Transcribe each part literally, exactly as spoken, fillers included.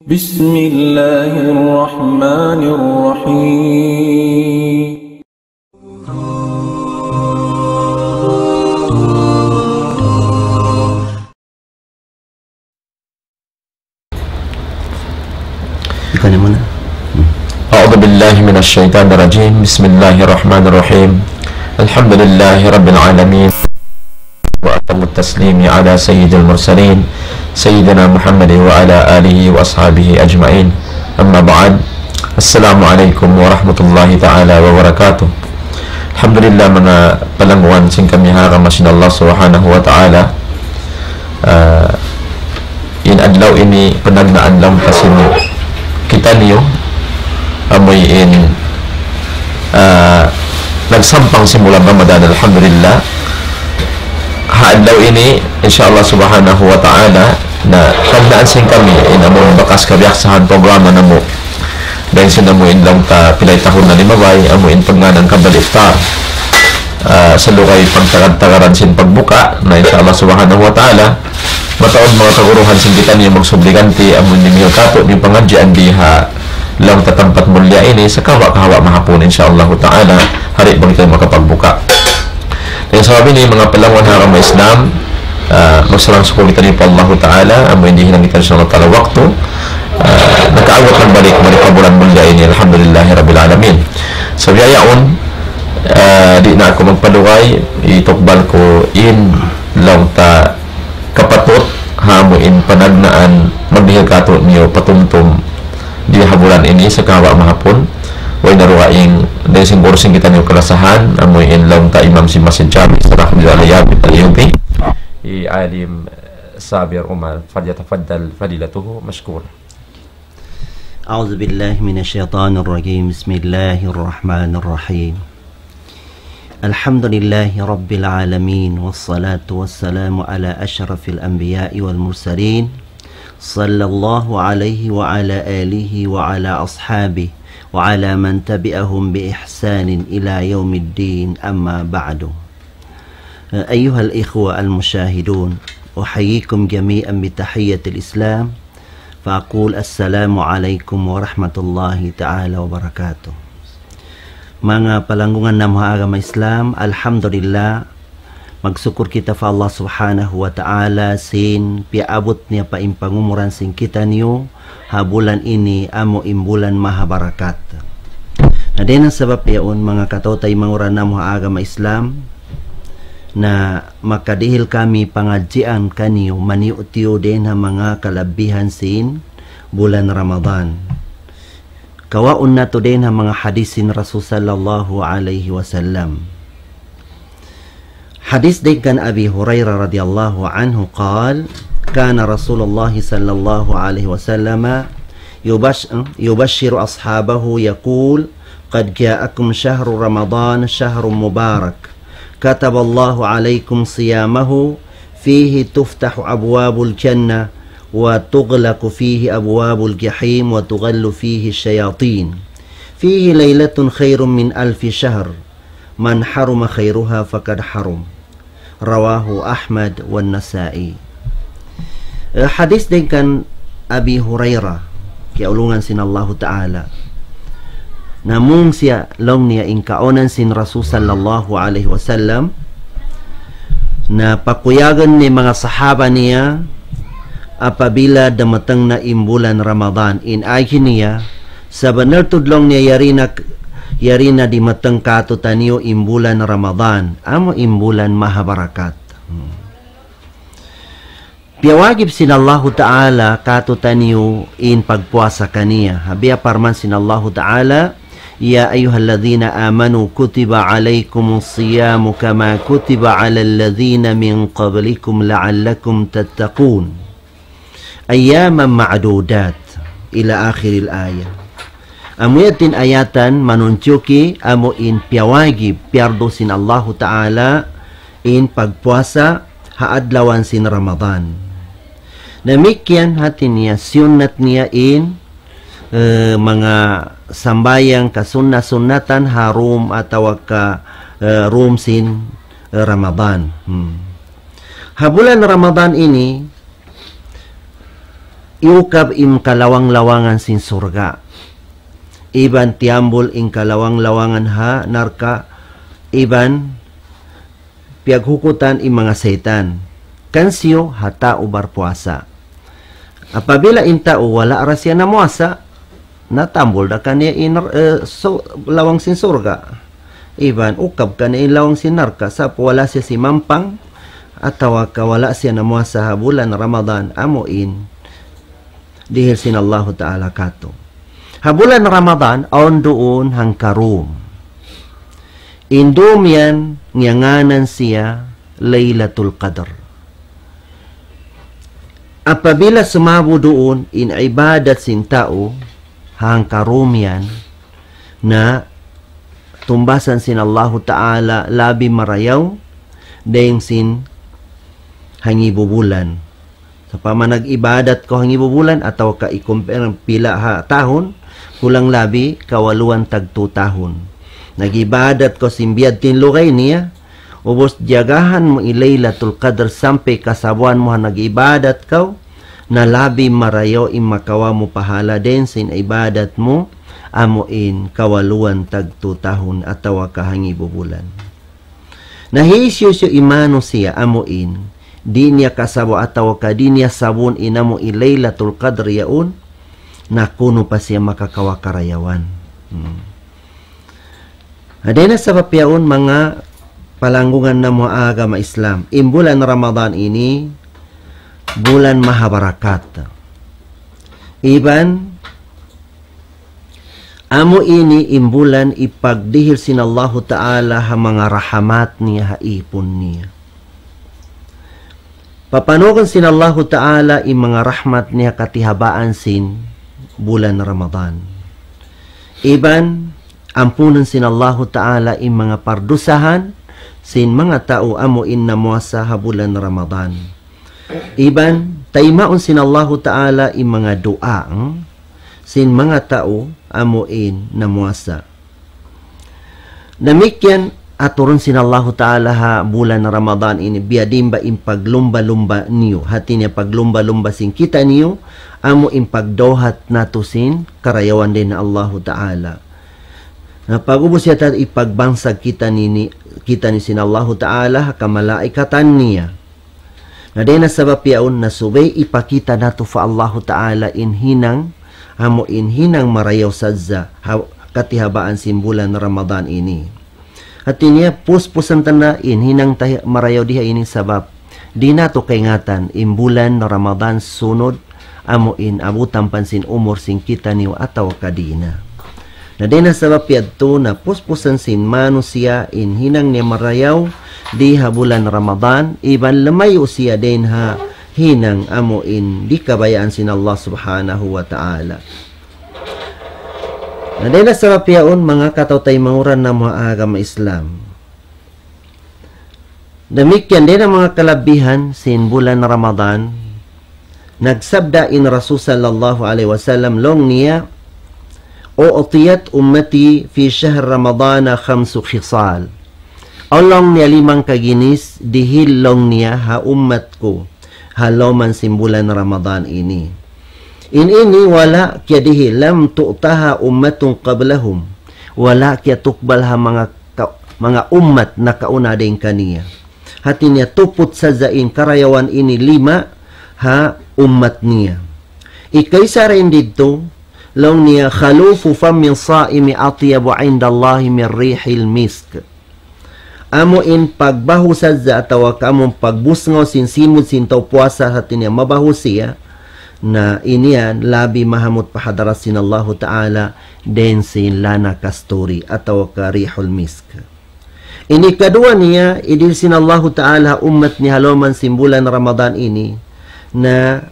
بسم الله الرحمن الرحيم. Ikaw na muna. أعوذ بالله من الشيطان الرجيم. بسم الله الرحمن الرحيم. الحمد لله رب العالمين. وأتم التسليم على سيد المرسلين سيدنا محمد وعلى آله وأصحابه أجمعين. أما بعد. السلام عليكم ورحمة الله تعالى وبركاته. Alhamdulillah, manga palangguan sin kami ha agama sin Allah Subhanahu wa Ta'ala. Ah, in adlaw ini panagnaan laung ta sin kitaniyu, amuin, ah, nagsampang sin bulan Ramadan, alhamdulillah. Ha adlaw ini, insya Allah Subhanahu wa Ta'ala, na panagnaan sin kami, in amun bakas kabiyaksahan programa namu'. Dayn sin amuin laung ta pilay tahun na limabay, amuin pagngānan qabla iftar. Ah, salugay pagtagad-tagaran sin pagbuka, na insya Allah Subhanahu wa Ta'ala, mataud manga kaguruhan sin kitaniyu magsubli ganti', amun dimihil katu' niyu pangadjian di ha laung ta tampat mulliya ini, sa' kahaba'-kahaba' mahapun, insya Allah Ta'ala, hari bang kita makapagbuka. Dayn sabab ini, manga palangguan ha agama Islam, ah, magsarang-sukul kitaniyu pa Allah Ta'ala, amuin dihilan kita, insya Allah Ta'ala, waktu, ah, nakaawat nagbalik, balik pa bulan mulliya ini, alhamdulillahi rabbil alamin. Sa' biya' yaun, ah, di' na aku magpalugay, itukbal ku in laung ta kapatut, ha amuin panagnaan, magdihil katu' niyu patumtum di ha bulan ini, sa' kahaba' mahapun, way na dugaing, dayn sin guru sin kitaniyu kalasahan, amuin laung ta imam sin Masjid Jami, Salah Abdul Alayab, Al-Ayubi, hi Alim Sabir Umar, فليتفضل فضيلته مشكورا. أعوذ بالله من الشيطان الرجيم. بسم الله الرحمن الرحيم. الحمد لله رب العالمين، والصلاة والسلام على أشرف الأنبياء والمرسلين، صلى الله عليه وعلى آله وعلى أصحابه وعلى من تبعهم بإحسان إلى يوم الدين، أما بعد. أيها الإخوة المشاهدون، أحييكم جميعا بتحية الإسلام، فأقول السلام عليكم ورحمة الله تعالى وبركاته. Manga palanggungan namu' ha agama Islam, alhamdulillah, magsukul kita pa Allah Subhanahu wa Ta'ala sin piyaabut niya pa in pangumulan sin kitaniyu ha bulan ini, amu in bulan mahabarakat. Na dayn ha sabab yaun, manga kataymanghuran namu' ha agama Islam, na makadihil kami pangadjian kaniyu, maniyu-tiyu dayn ha manga kalabihan sin bulan Ramadan. Kawaun natu' dayn ha manga hadith sin Rasul sallallahu alayhi wasallam. Hadith dayn kan Abi Hurairah radiyallahu anhu قال: كان رسول الله صلى الله عليه وسلم يبش-، يبشر أصحابه يقول: قد جاءكم شهر رمضان شهر مبارك، كتب الله عليكم صيامه، فيه تفتح أبواب الجنة وتغلق فيه أبواب الجحيم وتغل فيه الشياطين، فيه ليلة خير من ألف شهر، من حرم خيرها فقد حرم. رواه أحمد والنسائي. Eh, hadith dayn kan Abi Hurairah, kiyaulungan sin Allahu Ta'ala. Namung siya laung niya in kaunan sin Rasul sallallahu alayhi wasallam, na pakuyagan niya manga sahaba niya apabila damatang na in bulan Ramadan, in agi niya, sabunnal tuud laung niya yari na, yari na dimatang kātu'niyu in bulan Ramadan, amu in bulan mahabarakat. Hmm. Piyawajib sin Allahu Ta'ala kātu'niyu in pagpuasa kaniya. Ha biya' parman sin Allahu Ta'ala, يا أيها الذين آمنوا كتب عليكم الصيام كما كتب على الذين من قبلكم لعلكم تتقون. أياما معدودات إلى آخر الآية. Amu yadtu in ayatan manunjuki amu in piyawajib, piyardu sin Allahu Ta'ala in pagpuasa ha adlawan sin Ramadan. Damikkiyan hati niya, sunnat niya in, eh, manga sambahayang kasunnat-sunnatan ha dum atawa ka, eh, dum sin, eh, Ramadan. Hmm. Ha bulan Ramadan ini, iyukab in kalawang-lawangan sin surga'. Iban tiyambul in kalawang-lawangan ha narka', iban piyaghukutan in manga saytan. Hangkan siyu ha tau barpuasa. Apabila in tau wala' da siya namuasa, na tambul da kaniya in, eh, su-, lawang sin surga'. Iban ukab kaniya in lawang sin narka', sa' wala' siya simampang, atawa ka wala' siya namuasa ha bulan Ramadan, amu in dihil sin Allahu Ta'ala katu'. Ha bulan Ramadan, awn duun hangka dum. In dum yan, ngiyangānan siya Laylatul Qadr. Apabila sumabu duun in ibadat sin tau, hangka dum yan, na tumbasan sin Allahu Ta'ala labi marayaw, dayn sin hangibu bulan. Sawpama nag-ibadat kaw hangibu bulan atawa ka i-compare pila ha tahun, kulang labi kawaluan tag tu tahun. Nag-ibadat kaw sin biya' ha yan lugay niya, ubus jagahan mu in Laylatul Qadr sampay kasabuan mu ha nag-ibadat kaw, na labi marayaw in makawa' mu pahala dayn sin ibadat mu, amu in kawaluan tag tu tahun atawa ka hangibu bulan. Na hisiyu-siyu in manusiya' amu in, di' niya kasabu atawa ka di' niya sabun in amu in Laylatul Qadr yaun, na kunu' pa siya makakawa' karayawan. Hmm. Na dayn ha sabab yaun manga palanggungan namu' ha agama Islam. In bulan Ramadan ini, bulan mahabarakat. Iban, amu ini in bulan ipagdihil sin Allahu Ta'ala ha manga rahamat niya ha īpun niya. Papanugun sin Allahu Ta'ala in manga rahmat niya katihabaan sin bulan Ramadan. Iban ampunun sin Allahu Ta'ala in manga pardusahan sin manga tau amu in namuasa ha bulan Ramadan. Iban taymaun sin Allahu Ta'ala in manga duwaa, hmm, sin manga tau amu in namuasa. Damikkiyan aturun sin Allahu Ta'ala ha bulan Ramadan ini, biyadiin ba in paglumba-lumba niyu. Hati niya paglumba-lumba sin kitaniyu, amu in pagdawhat natu' sin karayawan dayn ha Allahu Ta'ala. Na pag'ubus yadtu ipagbansag kitaniyu, kitaniyu sin Allahu Ta'ala ha kamalaikatan niya. Na dayn ha sabab yaun na subay ipakita natu' pa Allahu Ta'ala in hinang, amu in hinang marayaw sadja ha katihabaan sin bulan Ramadan ini. Hati niya, puspusan ta na in hinang ta marayaw di ha ini sabab di' natu' kaingatan in bulan Ramadan sunud amu in abutan pa sin umur sin kitaniyu atawa ka di' na. Na dayn ha sabab yadtu na puspusan sin manusiya' in hinang niya marayaw di ha bulan Ramadan, iban lumayu' siya dayn ha hinang amu in di' kabayaan sin Allah Subhanahu wa Ta'ala. Na dayn ha sabab yaun manga kataw-taymanghuran namu' ha agama Islam. Damikkiyan dayn ha manga kalabihan sin bulan Ramadan, nagsabda in Rasul sallallahu alayhi wasallam laung niya, أعطيت أمتي في شهر رمضان خمس خصال. Awn laung niya limang kaginis dihil laung niya ha ummat ku ha lawm sin bulan Ramadan ini. In ini wala' kiyadihil, لم تعطها أمة قبلهم. Wala' kiyatukbal ha manga ka-, manga ummat nakauna dayn kaniya. Hati niya tuput sadja in karayawan ini lima ha ummat niya. Ikaisa dayn didtu, laung niya, خلوف فم الصائم أطيب عند الله من ريح المسك. Amu in pagbahu sadja atawa ka amu in pagbusngaw sin simud sin tau puasa, hati niya mabahu siya, na ini yan labi mahamut pa hadarat sin Allahu Ta'ala dayn sin lana kasturi atawa ka rihul misk. Ini kaduwa niya, idihil sin Allahu Ta'ala ha ummat niya ha lawm sin bulan Ramadan ini, na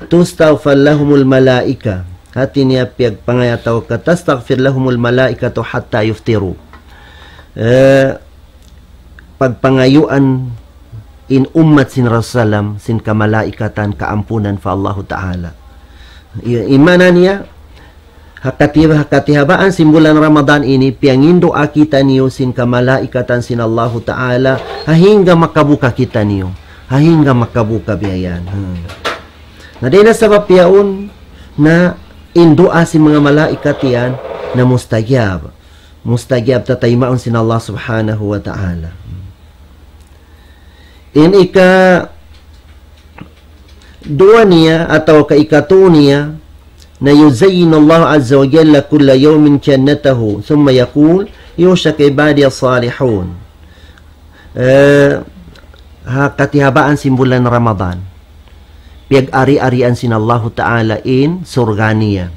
تستغفر لهم الملائكة. Hati niya piyagpangayuan atawa ka تستغفر لهم الملائكة حتى يفطروا. Eh, pagpangayuan in ummat sin Rasul sallam sin kamalaikatan kaampunan pa Allahu Ta'ala. I-, in maana niya, ha kati-, ha katihabaan sin bulan Ramadan ini, piyanginduwaa kitaniyu sin kamalaikatan sin Allahu Ta'ala, ha hangga makabuka kitaniyu, ha hangga makabuka biya' yan. Hmm. Na dayn ha sabab yaun na in duwaa sin manga malaikat yan na mustajab. Mustajab, tataymaun sin Allah Subhanahu wa Ta'ala. In ika duwa niya atawa ka ikatu niya, na يزين الله عز وجل كل يوم جنته ثم يقول: يوشك عبادي الصالحون. Eh, ha katihabaan sin bulan Ramadan, piyag-ari-arian sin Allahu Ta'ala in surga' niya.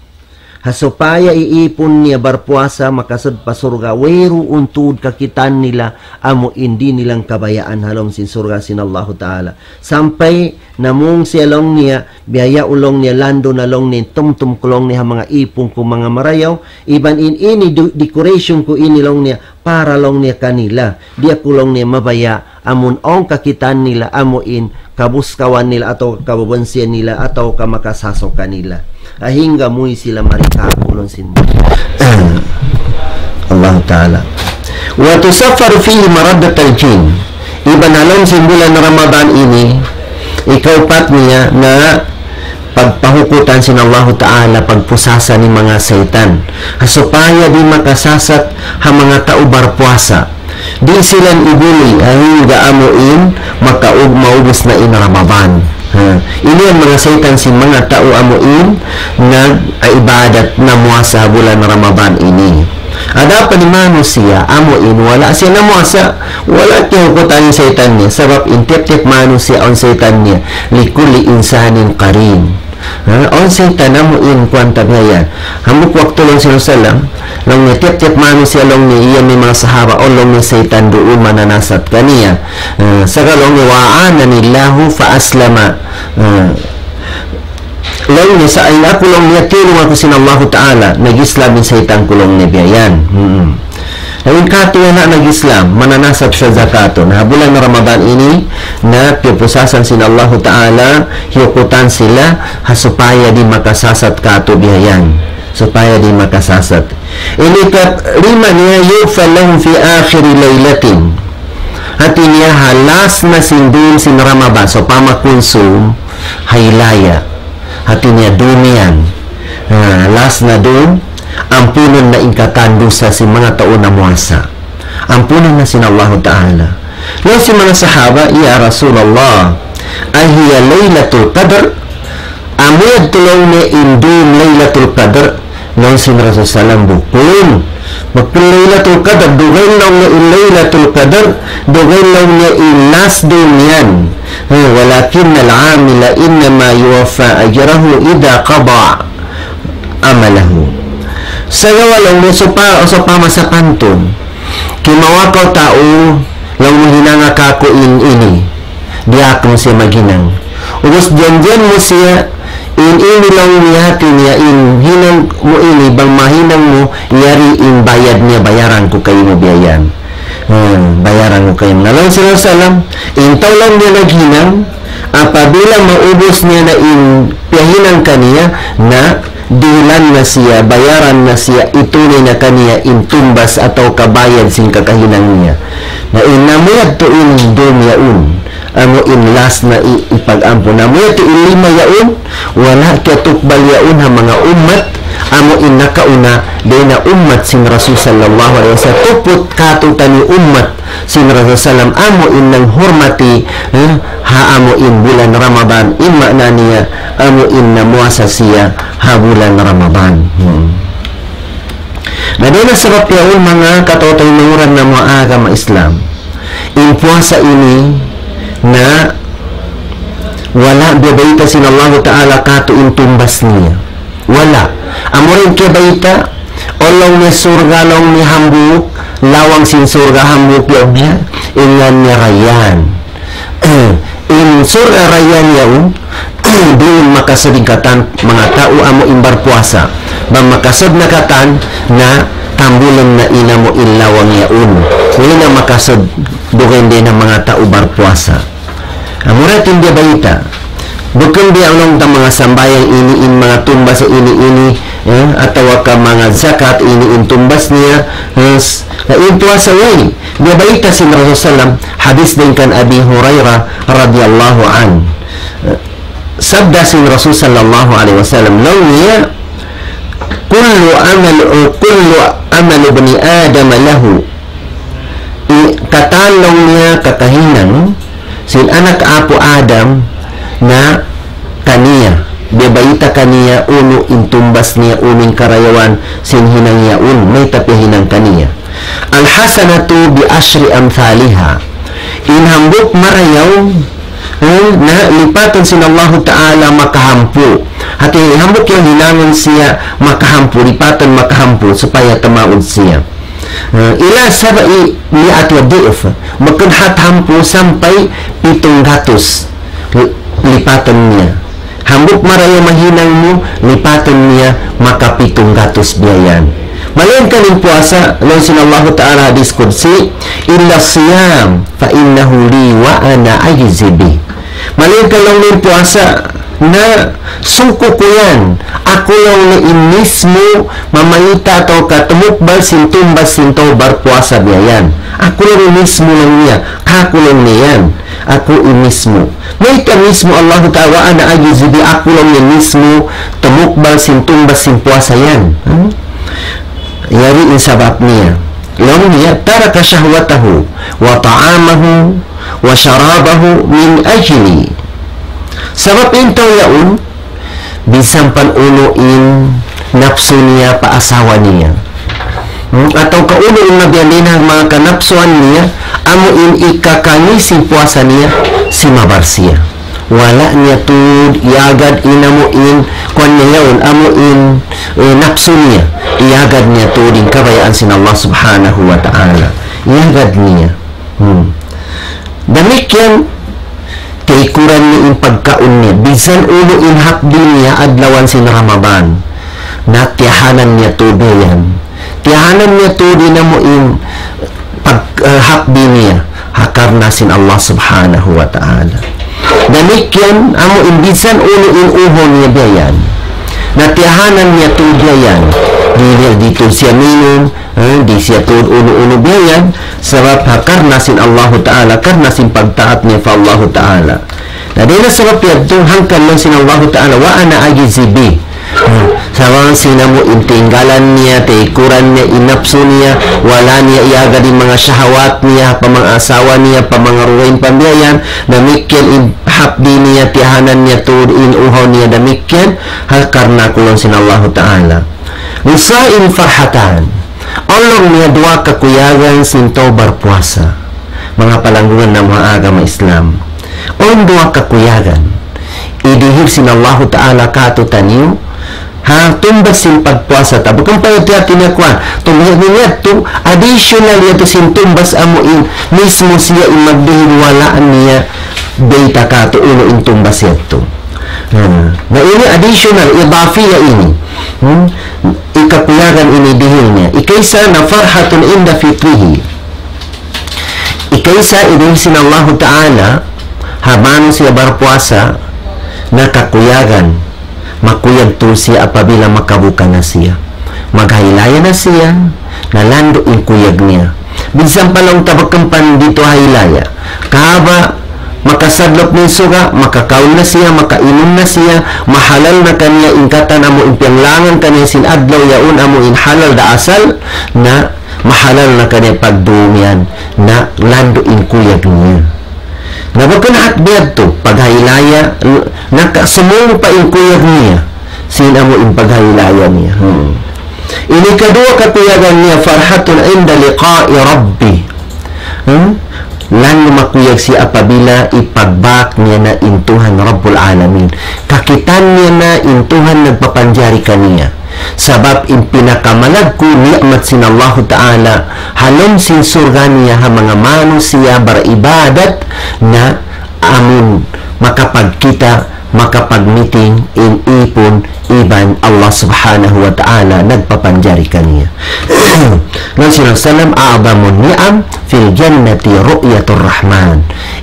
Ha supaya iipun niya barpuasa makasud pa surga', wayruun tuud kakitaan nila amu in di' nila kabayaan ha lawm sin surga' sin Allahu Ta'ala. Sampay namung siya laung niya, biya' yaun laung niya, landu' na laung niya, tumtum ku laung niya ha manga ipun ku manga marayaw, iban in ini du-, decoration ku ini laung niya, para laung niya kanila. Di' aku laung niya mabaya' amun awn kakitaan nila amu in kabuskawan nila atawa kababansihan nila atawa kamakasasukan nila. Ahingga muwi' sila mari kāku' laung sin Allah Ta'ala. وتصفر فيه مردة الجن. Iban ha lawm sin bulan Ramadan ini, ikaupat niya na pagpahukutan sin Allahu Ta'ala, pagpusasan in manga saytan. Ha supaya di' makasasat ha manga tau barpuasa. Di' sila ibuli, hangga amu in makaug-, maubus na in Ramadan. Ha. Ini in manga saytan sin manga tau amu in nag-ibadat, namuasa bulan Ramadan ini. Adapun in manusiya', amu in wala' siya namuasa, wala' kiyahukutan in saytan niya. Sabab in tiyap-tiyap manusiya' awn saytan niya, لكل إنسان قرين. Ha, awn saytan amu in kuwan ta biya' yan. Hambuuk waktu laung sin Rasulullah, laung niya tiyap-tiyap manusiya' laung niya, iya may manga sahaba, awn laung niya saytan duun mananasat kaniya. Ha, sagawa' laung niya, وأعانني الله فأسلم. Ha, laung niya sa' in aku laung niya, tiyulung aku sin Allahu Ta'ala, nag-Islam in saytan ku laung niya biya' yan. Hmm. Na in katu' yan na nag-Islam, mananasat sadja katu'. Na ha bulan Ramadan ini, na piyapusasan sin Allahu Ta'ala, hiyukutan sila, ha supaya di' makasasat katu' biya' yan. Supaya di' makasasat. In ikalima niya, يغفر لهم في آخر ليلة. Hati niya ha last na sin dum sin Ramadan, sawpama kunsum, ha ilaya. Hati niya dum yan. Ha, last na dum, ampunun na in katan dusa sin manga tau namuasa. Ampunun na sin Allahu Ta'ala. Laung sin manga sahaba, يا رسول الله، أهي ليلة القدر؟ Amu yadtu laung niya in dum Laylatul Qadr? Laung sin Rasul sallam, bukun. Bukun Laylatul Qadr, dugaing laung niya in Laylatul Qadr, dugaing laung niya in last dum yan. Ha, ولكن العامل إنما يوفى أجره إذا قضى عمله. Sagawa' laung niya sawpa-, sawpama sapantun kimawa' kaw tau, laung mu hinanga kāku' in ini. Diyaak mu siya maghinang. Ubus janjian mu siya, in ini laung niya hati niya, in hinang mu ini, bang mahinang mu, yari in bayad niya, bayaran ku kaymu biya' yan. Hmm, bayaran ku kaymu. Na laung sin Rasul sallam, in tau laung niya naghinang, apabila maubus niya na in piyahinang kaniya, na dihilan na siya, bayaran na siya, itunay na kaniya in tumbas atawa ka bayad sin kakahinang niya. Na in amu yadtu in dum yaun, amu in last na i-, ipag-ampun. Amu yadtu in lima yaun, wala' kiyatukbal yaun ha manga ummat, amu in nakauna, dayn ha ummat sin Rasul sallallahu alayhi wasallam. Tuput kātu'niyu ummat sin Rasul sallam, amu in nanghurmati, eh, ha amu in bulan Ramadan, in maana niya, amu in namuasa siya ha bulan Ramadan. Hmm. Na dayn ha sabab yaun manga kataymanghuran namu' ha agama Islam, in puasa ini na wala' biyabayta' sin Allahu Ta'ala kātu' in tumbas niya. Wala'. Amura in kiyabayta', laung niya surga', laung niya hambuuk, lawang sin surga' hambuuk laung niya, in ngān niya Rayyan. In surga' Rayyan yaun, duun makasud in katan manga tau amu in barpuasa. Bang makasud na katan, na tambulun na in amu in lawang yaun. Way na makasud dugaing dayn ha manga tau barpuasa. Amura in diyabayta'. Bukun biya' laung ta manga sambahayang ini, in manga tumbas ini, ini, eh, atawa ka manga zakat ini, in tumbas niya, eh, s-, na in puasa way. Diyabayta' sin Rasul sallam, hadis dayn kan Abi Hurairah radiyallahu anhu. Eh, Sabda sin Rasul sallallahu alayhi wasallam, laung niya, كل عمل كل عمل ابن آدم له. I, katan laung niya kakahinang sin anak apu' Adam na kaniya. Biya' bayta' kaniya unu in tumbas niya, unu in karayawan sin hinang yaun, mayta' piyahinang kaniya. الحسنة بعشر أمثالها. In hambuuk marayaw, eh, na lipatan sin Allahu Ta'ala makahampu. Hati hambuuk yan hinangun siya makahampu, lipatan makahampu, supaya tamaud siya. Eh, إلى سبعمائة ضعف, bukun hat hampu sampay pitung gatus li-, lipatan niya. Hambuuk marayaw mahinang mu, lipatan niya maka pitung gatus biya' yan. Malaingkan in puasa, laung sin Allahu Ta'ala hadis qudsi, إلا الصيام فإنه لي وأنا أجزي به. Malaingkan laung niya in puasa, na suku ku yan. Aku laung niya in mismu mamayta' atawa ka tumukbal sin tumbas sin tau barpuasa biya' yan. Aku laung in mismu laung niya. Aku laung niya yan. Aku in mismu. Mayta' mismu Allahu Ta'ala, وأنا أجزي به, aku laung in mismu tumukbal sin tumbas sin puasa yan. Hmm? Yari in sabab niya. Laung niya, ترك شهوته وطعامه وشرابه من أجلي. Sabab in tau yaun, minsan pa unu in napsu niya pa asawa niya. Hmm? Atawa ka unu in mabiya' dayn ha manga kanapsuan niya, amu in ikakani sin puasa niya, simabar siya. Wala' niya tuud iyagad in amu in, kuwan niya yaun, amu in, eh, napsu niya. Iyagad niya tuud in kabayaan sin Allah Subhanahu wa Ta'ala. Iyagad niya. Hmm. Damikkiyan, tiyaykuran niya in pagkaun niya. Bisan unu in hapdi' niya adlawan sin Ramadan. Na tiyahanan niya tuud yan. Tiyahanan niya tuud in amu in pag, eh, hapdi' niya. Ha karna' sin Allah Subhanahu wa Ta'ala. Damikkiyan, amu in bisan unu in uhaw niya biya' yan. Na tiyahanan niya tuud biya' yan. Di' niya, di' tuud siya minum, eh, di' siya tuud unu-unu biya' yan, sabab ha karna' sin Allahu Ta'ala, karna' sin pagtaat niya pa Allahu Ta'ala. Na dayn ha sabab yadtu, hangkan laung sin Allahu Ta'ala, وأنا أجزي به. Hmm. Sabab sin amu in tinggalan niya, tiyaykuran niya, in napsu niya, wala' niya iyagad in manga shahawat niya, pa manga asawa niya, pa manga dugaing pa biya' yan, damikkiyan in hapdi' niya, tiyahanan niya tuud in uhaw niya damikkiyan, ha karna' ku laung sin Allahu Ta'ala. للصائم فرحتان. Awn laung niya duwa kakuyagan sin tau barpuasa. Manga palanggungan namu' ha agama Islam. Awn duwa kakuyagan. Idihil sin Allahu Ta'ala kātu'niyu, ha, tumbas sin pagpuasa ta. Bukun pa yadtu hāti niya kuwan. Tumbas niya yadtu, additional yadtu sin tumbas amu in mismu siya in magdihil wala' niya bayta' kātu' unu in tumbas yadtu. Hmm. Na ini additional, idafiya ini. Hmm? Ikakuyagan ini dihil niya. Ikaisa na فرحة عند فطره. Ikaisa idihil sin Allahu Ta'ala, ha manusiya' barpuasa, na kakuyagan, makuyag tuud siya apabila makabuka na siya. Maghayilaya na siya, na landu' in kuyag niya. Minsan pa laung ta bukun pa didtu hayilaya. Kaba', makasadlup na in suga', makakaun na siya, makainum na siya, mahalal na kaniya in katan amu in piyanglangan kaniya sin adlaw yaun amu in halal da asal, na mahalal na kaniya pagdum yan, na landu' in kuyag niya. Na bukun hat biya' yadtu, paghayilaya, nakasumung pa in kuyag niya, sin amu in paghayilaya niya. Hmm. Ini kaduwa kakuyagan niya, فرحة عند لقاء ربه. Hmm? Landu' makuyag siya apabila ipagbak niya na in Tuhan Rabbul Alamin. Kakitaan niya na in Tuhan nagpapanjari kaniya. Sabab in pinakamalaggu' ni'mat sin Allahu Ta'ala, ha lawm sin surga' niya ha manga manusiya' baribadat na amun makapagkita', makapagmiting in ipun iban Allah Subhanahu wa Ta'ala nagpapanjari kaniya. Laung sin Rasul sallam, أعظم النعم في الجنة رؤية الرحمن.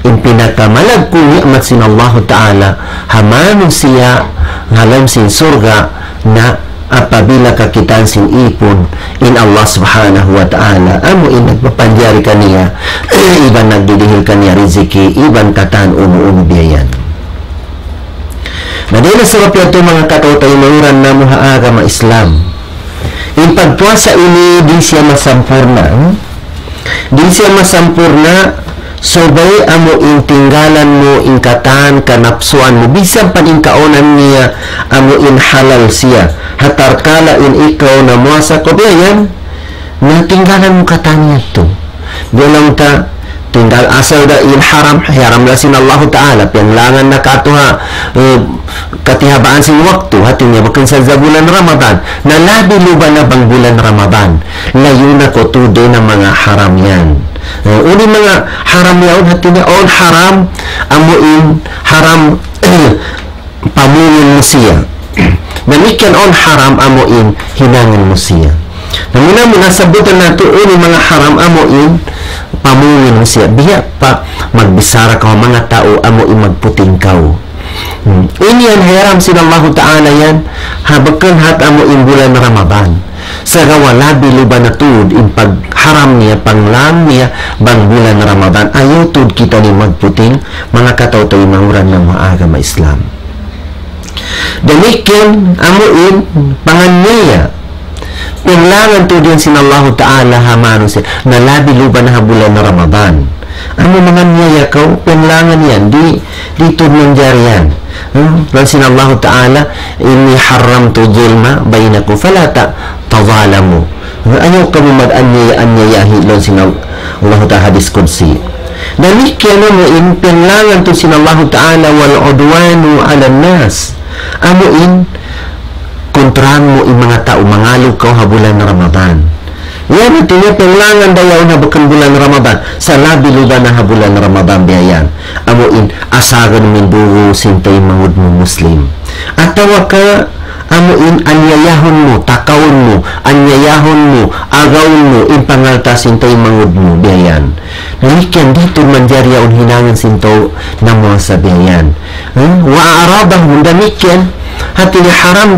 In pinakamalaggu' ni'mat sin Allahu Ta'ala ha manusiya' ha lawm sin surga' na apabila kakitaan sin ipun in Allah Subhanahu wa Ta'ala, amu in nagpapanjari kaniya, iban nagdidihil kaniya riziki, iban katan unu-unu biya' yan. Na dayn ha sabab yadtu, manga kataw-taymanghuran namu' ha agama Islam, in pagpuasa ini di' siya masampurna', hmm? Di' siya masampurna', subay amu in tinggalan mu in katan kanapsuan mu, bisan pa in kaunan niya amu in halal siya. Ha tatkala in ikaw namuasa kaw biya' yan, na tinggalan mu katan yadtu. Bilang ta, tinggal asal da in haram, haram da sin Allahu Ta'ala, piyanglangan na katu' ha, eh, katihabaan sin waktu, hati niya bukun sadja bulan Ramadan, na labi luba na bang bulan Ramadan, layu na kaw tuud dayn ha manga haram yan. Eh, unu in manga haram yaun, hati niya awn haram, amu in haram, pamungun mu siya. Damikkiyan awn haram amu in hinangun mu siya. Na muna-muna sabutan natu' unu in manga haram amu in pamungun mu siya. Biya' pa magbichara kaw ha manga tau amu in magputing kaw. Hmm. Ini yan haram sin Allahu Ta'ala yan, ha bukun hat amu in bulan Ramadan. Sagawa' labi luba na tuud in pagharam niya, panglang niya, bang bulan Ramadan. Ayaw tuud kita ini magputing, manga kataw-taymanghuran namu' ha agama Islam. Damikkiyan amu in panganiaya. Piyanglangan tuud yan sin Allahu Ta'ala ha manusiya', na labi luba na ha bulan Ramadan. Amu manganiaya kaw, piyanglangan yan, di', di' tuud manjari yan. Hmm? Laung sin Allahu Ta'ala, إني حرمت الظلم بينكم فلا ت-، تظالموا. Ayaw kamu mag-aniaya-aniayahi, laung sin Al-, Allahu Ta'ala hadis Qudsi. Damikkiyan amu in piyanglangan tuud sin Allahu Ta'ala, والعدوان على الناس. Amu in kuntraan mu in manga tau, mangalu' kaw ha bulan Ramadan. Yan, hati niya piyanglangan da yaun ha bukun bulan Ramadan, sa' labi luba na ha bulan Ramadan biya' yan. Amu in asagan mu in dugu sin taymanghud mu Muslim. Atawa ka, amu in aniayahun mu, takawun mu, aniayahun mu, agawun mu, in pangalta' sin taymanghud mu, biya' yan. Damikkiyan di' tuud manjari yaun hinangun sin tau namuasa biya' yan. Hmm? وأعراضهم, damikkiyan, hati niya haram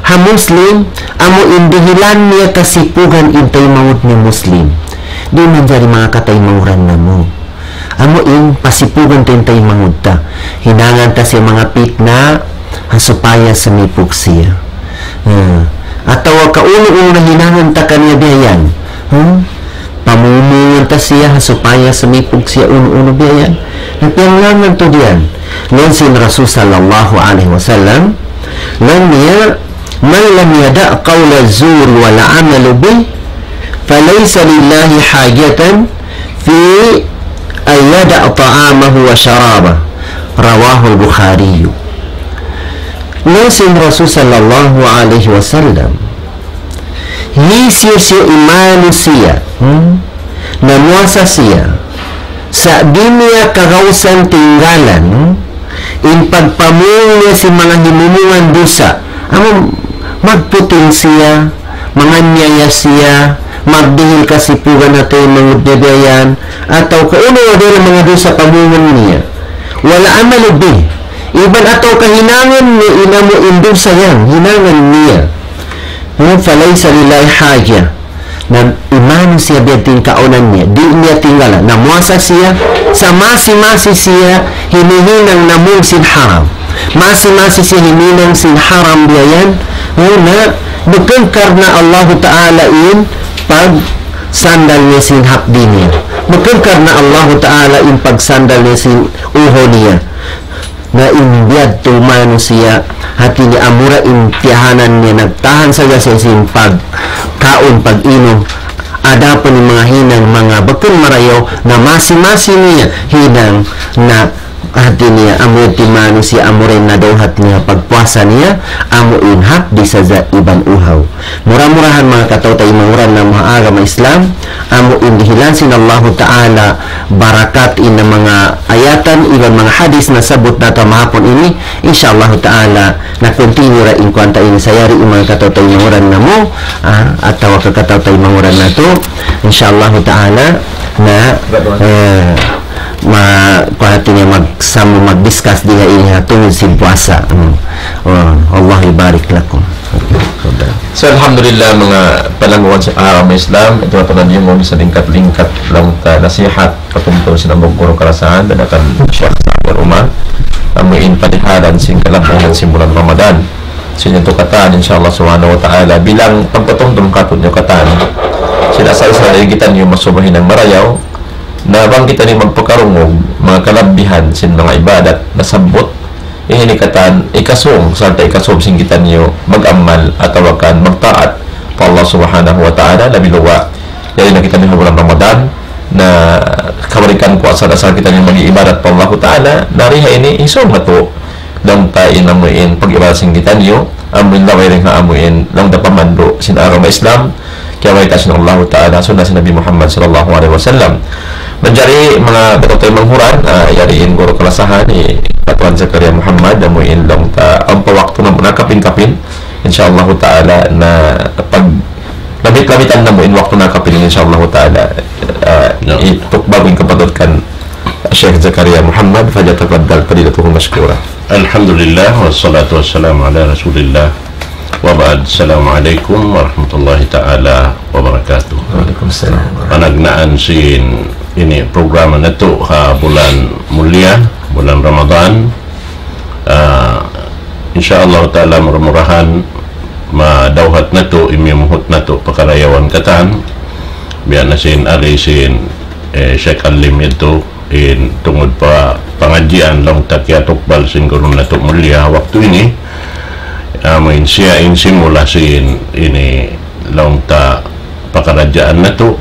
ha Muslim, amu in dihilan niya kasipugan in taymanghud niya Muslim. Di' manjari, manga kataymanghuran namu'. Amu in pasipugan ta in taymanghud ta. Hinangan ta siya manga pitna, ha supaya sumipug siya. Hmm. Atawa ka unu-unu na hinangan ta kaniya biya' yan. Hmm? Pamumungan ta siya ha supaya sumipug siya unu-unu biya' yan. Na piyanglangan tuud yan. Laung sin Rasul sallallahu alayhi wasallam, laung niya, من لم يدع قول الزور والعمل به فليس لله حاجة في أن يدع طعامه وشرابه. رواه البخاري. Laung sin Rasul sallallahu alayhi wasallam, hisiyu-siyu in manusiya', hmm, namuasa siya, sa' di' niya kagausan tinggalan in pagpamung niya sin manga himumungan dusa, amu magputing siya, manganiaya siya, magdihil kasipugan ha taymanghud niya biya' yan, atawa ka unu-unu na manga dusa pamungun niya. والعمل به. Iban atawa ka hinangun niya in amu in dusa yan, hinangun niya. Hmm, فليس لله حاجة. Na in manusiya' biya' ha yan in kaunan niya, di' niya tinggalan. Namuasa siya, sa' masi-masi siya himihinang namung sin haram. Masi-masi siya himihinang sin haram biya' yan, na bukun karna' Allahu Ta'ala in pagsandal niya sin hapdi' niya. Bukun karna' Allahu Ta'ala in pagsandal niya sin uhaw niya. Na in biya' ha yan manusiya', hati niya amura in tiyahanan niya, nagtahan sadja siya sin pagkaun, pag-inum. Adapun in manga hinang, manga bukun marayaw, na masi-masi niya hinang, na hati niya, amu in manusiya', amura in nadawhat niya pagpuasa niya, amu in hapdi' sadja iban uhaw. Mura-murahan, manga kataw-taymanghuran namu' ha agama Islam, amu in dihilan sin Allahu Ta'ala barakat in manga ayatan iban manga hadis nasabbut natu' mahapun ini, insya Allahu Ta'ala, na continue ra in kuwan ta ini sayari in manga kataw-taymanghuran namu', ah, atawa ka kataw-taymanghuran natu', insya Allahu Ta'ala, na, eh, ma-, kuwan ta ini mag-, samu mag-discuss di ha ini ha tungud sin puasa. Hmm. Oh, Allah yubarik lakum. So, alhamdulillah, manga palangguan sin agama Islam, yadtu na pagdiyungun sin lingkat-lingkat laung ta nasihat, patumtum sin hambuuk guru kalasahan, dayn kan Sheikh Sa'di Umar. Na amuin palihalan sin kalabuhan sin bulan Ramadan. Sin yadtu katan, insya Allah subhanahu wa ta'ala, bilang pagpatumtum kātu'niyu katan, sin asal-asal in kitaniyu masuba hinang marayaw, na bang kitaniyu magpakarungug manga kalabihan sin manga ibadat nasabbut, ini katan ikasung, sarta' ikasung sin kitaniyu mag-amal atawa kan magtaat pa Allah subhanahu wa ta'ala, labi awla yari na kitaniyu ha bulan Ramadan, na kabalikan ku asal-asal kitaniyu mag-ibadat pa Allah ta'ala, na di ha ini isung natu' laung ta in amuin pag-ibadat sin kitaniyu, amuin laway dayn ha amuin laung ta pamandu' sin agama Islam, kiyabayta' sin Allah ta'ala, sunnah sin Nabi Muhammad sallallahu alaihi wasallam. Manjari manga kataw-taymanghuran, ah, yari in guru kalasahan, hi Katuan Zakaria Muhammad, amuin laung ta, ampa waktu na, na kapin-kapin, insya Allah ta'ala, na pag lamit-lamitan namu' in waktu na kapin, insya Allah ta'ala, ah, No. itukbal ku in kapatut kan Sheikh Zakaria Muhammad, فليتفضل فضيلته مشكورا. Alhamdulillah, wassalatu wassalamu ala rasulillah. Wa ba'd, assalamu alaikum warahmatullahi ta'ala wabarakatuh. Waalaikumsalam. Panagnaan sin ini programa natu' ha bulan mulia, bulan Ramadan. Ah, insya Allah ta'ala, mura-murahan madawhat natu', imimuhut natu' pakarayawan katan. Biya' na sin ari sin, eh, Sheikh Alim yadtu, in tungud pa pangadjian laung ta kiyatukbal sin guru natu' mulia waktu ini. Amu in siya in simula sin ini laung ta pakaradjaan natu'.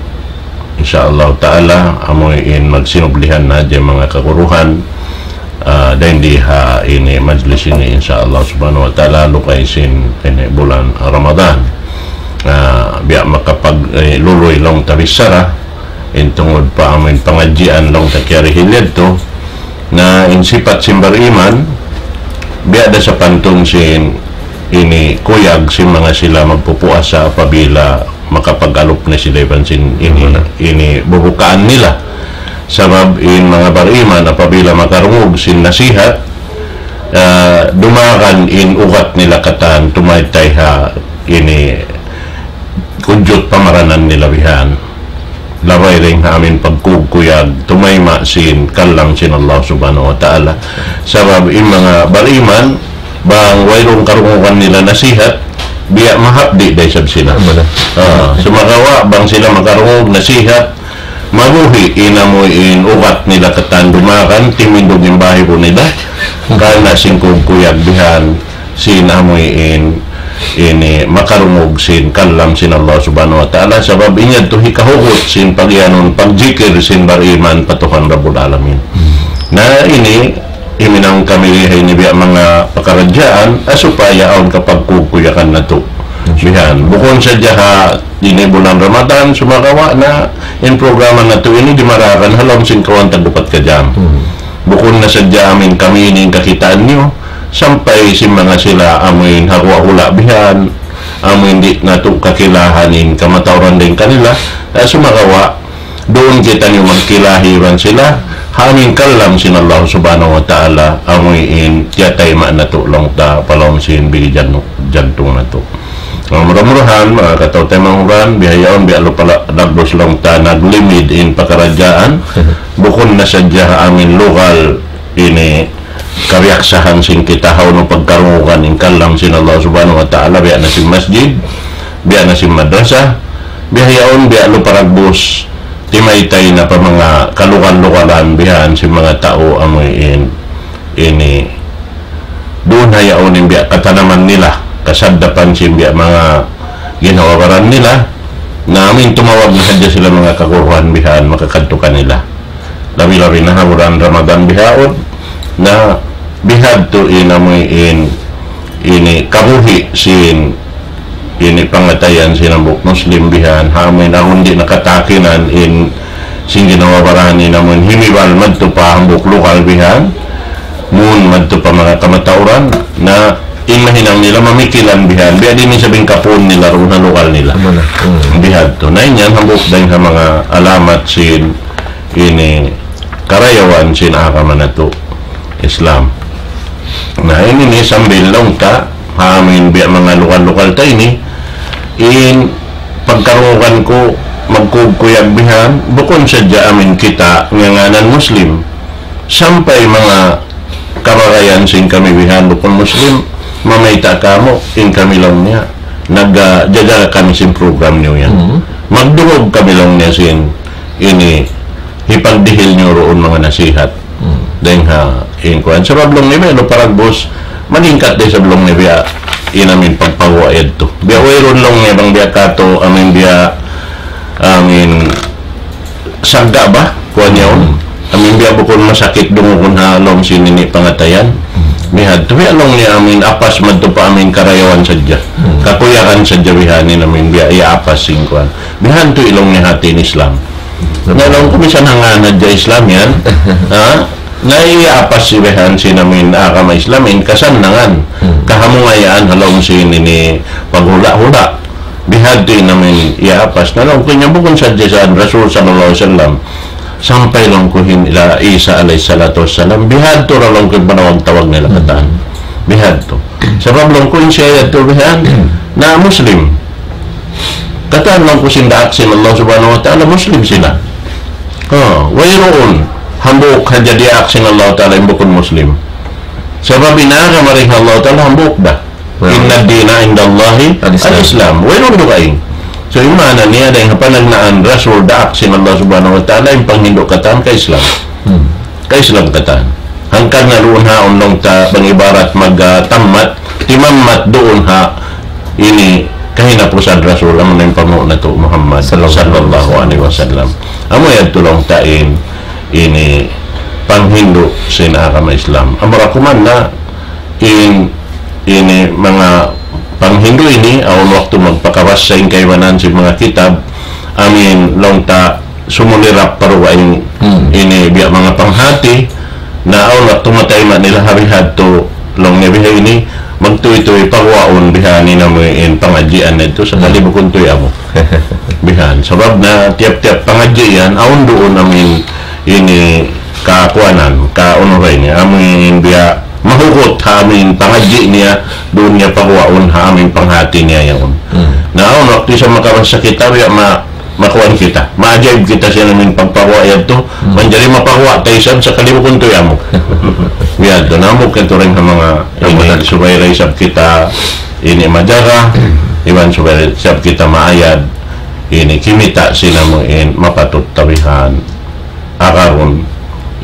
Insya Allah ta'ala, amu in magsinublihan na hadja manga kaguruhan, ah, dayn di ha ini majlis ini, insya Allah subhanahu wa ta'ala, lugay sin ini bulan Ramadan. Ah, biya' makapag, eh, luluy laung ta bichara, in tungud pa amu in pangadjian laung ta kiyarihil yadtu, na in sipat sin bariman, biya' da sapantun sin ini kuyag sin manga sila magpupuasa apabila makapag-alup na sila iban sin ini, Wala. ini bubukaan nila. Sabab in manga bariman apabila makarungug sin nasihat, ah, dumagan in ugat nila katan tumaytay ha ini kujut pamaranan nila bihan. Labay dayn ha amu in pagkukuyag, tumayma' sin kalam sin Allah subhanahu wa ta'ala. Sabab in manga bariman, bang wayruun karungugan nila nasihat, biya' mahapdi' da isab sila. Tama na. Ah, sumagawa', bang sila makarungug nasihat, mabuhi' in amu in ugat nila katan dumagan, timindug in bahibu nila, karna' sin kukuyag bihan, sin amu in ini makarungug sin kalam sin Allah subhanahu wa ta'ala, sabab in yadtu hikahugut sin pagiyanun pagjikil sin bariman pa Tuhan Rabbul Alamin. Na ini, himinang kami ha ini biya' manga pakaradjaan, ah, supaya awn kapagkukuyagan natu'. Bihan. Bukun sadja ha ini bulan Ramadan, sumagawa' na in programa natu' ini dimaragan ha lawm sin kawhaan tag-upat ka jam. Hmm. Bukun na sadja amu in kami ini in kakitaan niyu, sampay sin manga sila amu in ha guwa' hula' bihan, amu in di' natu' kakilahan in kamatauran dayn kanila, ah, sumagawa', duun kitaniyu magkilahi iban sila, ha amu in kalam sin Allah subhanahu wa ta'ala, amu in tiyatayma' natu' laung ta, pa lawm sin bigi jantung, jantung natu'. Na mura-murahan, manga kataw-taymanghuran, bihaun biya' lupa la-, dagbus laung ta naglimid in pakaradjaan, bukun na sadja ha amu in lugal ini kabiyaksahan sin kita hawnu pagkarungugan in kalam sin Allah subhanahu wa ta'ala, biya' na sin masjid, biya' na sin madrasa, bihaun biya' lupa dagbus, timaytay na pa manga kalugal-lugalan bihan sin manga tau amu in ini duun ha yaun in biya' katanaman nila, kasaddapan sin biya' manga ginhawa-baran nila, na amu in tumawag na hadja sila manga kaguruhan bihan makakadtu kanila. Labi-labi na ha bulan Ramadan bihaun, na bihadtu in amu in ini kabuhi' sin ini pangatayan sin hambuuk Muslim bihan, ha amu in awn di' nakatakinan in sin ginhawa-baran in amu in himibal madtu pa hambuuk lugal bihan, mun madtu pa manga kamatauran, na in mahinang nila mamikilan bihan, biya' diin isab in kapuun nila duun ha lugal nila. Tama na. Hmm. Bihadtu. Na in yan hambuuk dayn ha manga alamat sin ini karayawan sin agama natu' Islam. Na ini ini sambil laung ta, ha amu in biya' manga lugal-lugal ta ini, in pagkarungugan ku magkukuyag bihan, bukun sadja amu in kita ngangānan Muslim. Sampay manga kabagayan sin kami bihan bukun Muslim, mamayta' kamu, in kami laung niya, nag, ah, jajaga kami sin program niyu yan. Mhm. Magdungug kami laung niya sin ini, hipagdihil niyu duun manga nasihat. Mhm. Dayn ha, in kuwan. Sabab laung niya, no, para boss, malingkat da isab laung niya biya', in amin pagpaguwa' yadtu. Biya' wayruun laung niya bang biya' katu', amin biya', amin, sagga ba? Kuwan yaun. Hmm. Amin biya' bukun masakit dungugun ha lawm sin ini pangatayan. Hmm. Bihadtu, biya' laung niya amin apas madtu pa amin karayawan sadja. Hmm. Kakuyagan sadja bihaini amin biya' iya apas sin kuwan. Bihadtu laung niya hati in Islam. Hmm. Na laung ku misan hangkan hadja Islam yan. Ha? Na iya apas si bihan sin amin agama Islam in kasannangan. Hmm. Kahamungayaan ha lawm sin ini paghula'-hula'. Bihadtu in amin iya apas. Na laung ku niya bukun sadja sa Rasul sallallahu alayhi wasallam. Sampay laung ku hin ila Isa alayhi salatu wassalam. Bihadtu ra laung ku in panawag-tawag nila katan. Hmm. Bihadtu. Sabab laung ku in siya yadtu bihan na Muslim. Katan laung ku sin daak sin Allah subhanahu wa ta'ala, Muslim sila. Ha, wayruun. Hambuuk hadja diyaak sin Allah ta'ala in bukun Muslim. Sabab in agama dayn ha Allah ta'ala hambuuk da. Well, إن الدين عند الله الإسلام. الإسلام. Wayruun dugaing. So, in maana niya dayn ha panagnaan Rasul daak sin Allah subhanahu wa ta'ala, in panghindu' katan ka Islam. Hmm. Ka Islam katan. Hangkan na duun ha, awn laung ta bang ibarat mag, ah, tammat, timammat duun ha, ini kahinapusan Rasul, amu na in panghu' natu' Muhammad sallallahu, sallallahu alayhi wasallam. Amu yadtu laung ta in, ini panghindu' sin agama Islam. Amura kuman na in, ini manga panghindu' ini, awn waktu magpakabassa in kaibanan sin manga kitab, amin laung ta sumulirap pa dugaing, hmm, ini biya' manga panghati, na awn waktu matayma' nila ha bihadtu, laung niya bihaini, magtūy-tūy paguwaun bihaini namu' in pangadjian natu', sakali, hmm, bukun tūy amu. Bihan. Sabab na tiyap-tiyap pangadji' yan, awn duun amin ini kakuwanan, kaunuran niya, amin biya' mahugut ha amin pangadji' niya, duun niya paguwaun ha amin panghati niya yaun. Hmm. Na awn waktu isab makabassa kita, biya' ma-, makuwan kita. Maajaib kita sin amin pagpaguwa' yadtu. Hmm. Manjari mapaguwa' ta isab sakali bukun tūy amu. Biya' yadtu, na amu katuring ha manga ini, subay da isab kita ini majaga, iban subay da isab kita maayad, ini kimita' sin amu in mapatut ta bihan agarun,